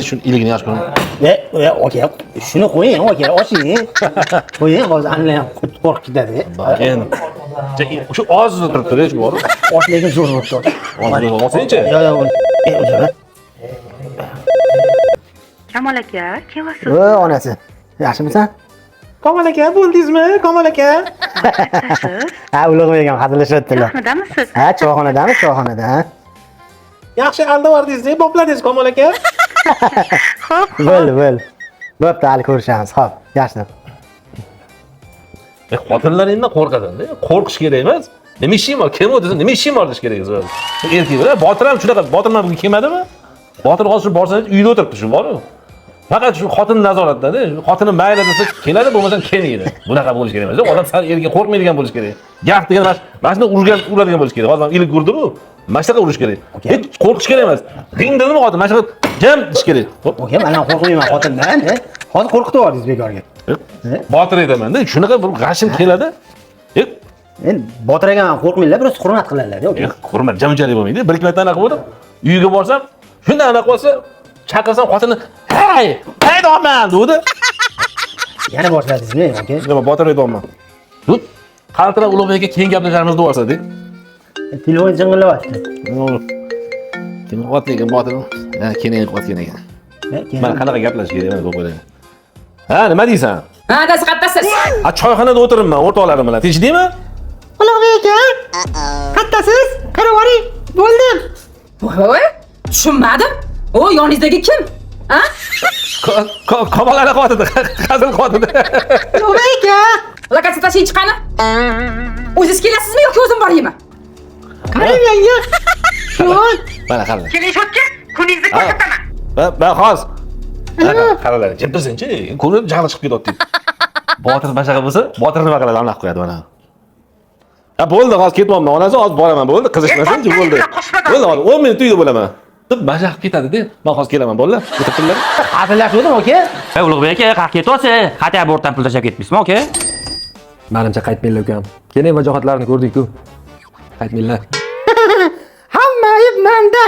Shuni iligini yaxshi ko'raman. E, e, aka, shuni qo'ying, aka, oching. Qo'ying, hozir anla ham qo'rqib ketadi. Endi shu og'zida turibdi-da, shu bor. Och lekin zo'r bo'libdi, aka. Og'zida olsangchi. Yo, yo, e, uzr. Kamol aka, kelyapsiz. O, onasi. Yaxshimisan? Komil aka, bo'ldingizmi? Komil aka. Siz Ha, Ulug'bek akam hazillashyaptilar. choyxonadamisiz? Ha, choyxonadamiz, choyxonada, ha. Yaxshi aldab yubordingiz, bopladingiz Komil aka. Xo'p, Bo'ldi, bo'ldi. Bo'pti, hali ko'rishamiz. Xo'p, yaxshi. Xotinlaringdan qo'rqasan-da. Qo'rqish kerak emas. Nima ishing bor? Kim u desa, nima ishing bor deyish kerak o'zi. Erkak bilan Botir ham shunaqa, Botir mana bugun kelmadimi? Botir hozir borsangiz uyda o'tiribdi shu bor-ku. Faqat shu xotin nazoratda-da. Xotini mayli desa keladi, bo'lmasam kelmaydi. Bunaqa bo'lishi kerak emas. Odam sal erkak qo'rqmaydigan bo'lishi kerak. Gap degan mana shunday urgan uradigan bo'lishi kerak. Hozir mana ilik urdi bu. Mana shunaqa urish kerak. Hech qo'rqish kerak emas. G'ing dedimi xotin, mana shunaqa jam deyish kerak. Xo'p. Aka, men ham qo'rqmayman xotindan. E. Hozir qo'rqitib yubordingiz bekorga. Botir aytaman-da, shunaqa bir g'ashim keladi. Endi Botir akam ham qo'rqmanglar, biroz hurmat qiladilar, aka. Hurmat jamjalik bo'lmaydi. Bir ikki marta anaqa bo'ldi. Uyga borsam, shunday anaqa bo'lsa, chaqirsam xotini, "Hey, hey deyapman" dedi. Yana boshladingizmi, aka? Nima Botir aytyapman. Qaltirab Ulug'bek aka keyin gaplashamiz deb yuborsa-da. Telefon jing'illayapti. Kim qilyapti ekan Botir? Ha, keyin qilayotgan ekan. Mana qanaqa gaplashish kerak mana bu qo'yda. Ha, nima deysan? Ha, adasi qattasiz? Ha, choyxonada o'tiribman o'rtoqlarim bilan. Tinchlikmi? Ulug'bek aka. Qattasiz? Qarab oling. Bo'ldim. Voy, voy, tushunmadim. O, yoningizdagi kim? Ha? Kamol anaqa qilyotidi, hazil qilyotidi. Ulug'bek aka. Lokatsiya tashlang chiqani. O'zingiz kelasizmi yoki o'zim boraymi? Qarang yanga. Yo'q. Mana qarang. Kelishyapti, kuningizni ko'rsataman. Ben hozir. Qaralar, jim tursinchi, ko'rib jahli chiqib ketyapti. Botir mana shunaqa bo'lsa, Botir nima qiladi? Anaqa qo'yadi mana. Ha, bo'ldi, hozir ketyapman, onasi, hozir boraman, bo'ldi, qizishmasinchi, bo'ldi. Bo'ldi, hozir 10 minut uyda bo'laman. Deb mana shunaqa qilib ketadi-da. Men hozir kelaman, bo'ldi. O'tirib turinglar. Hazillashuvdim, aka. Ey Ulug'bek aka, qayerga ketyapsiz? Xatya bortdan pul tashlab ketmaysizmi, aka? Menimcha qaytmanglar ukam. Keling vajohatlarni ko'rdik-ku. Qaytmanglar. Hamma ayb menda.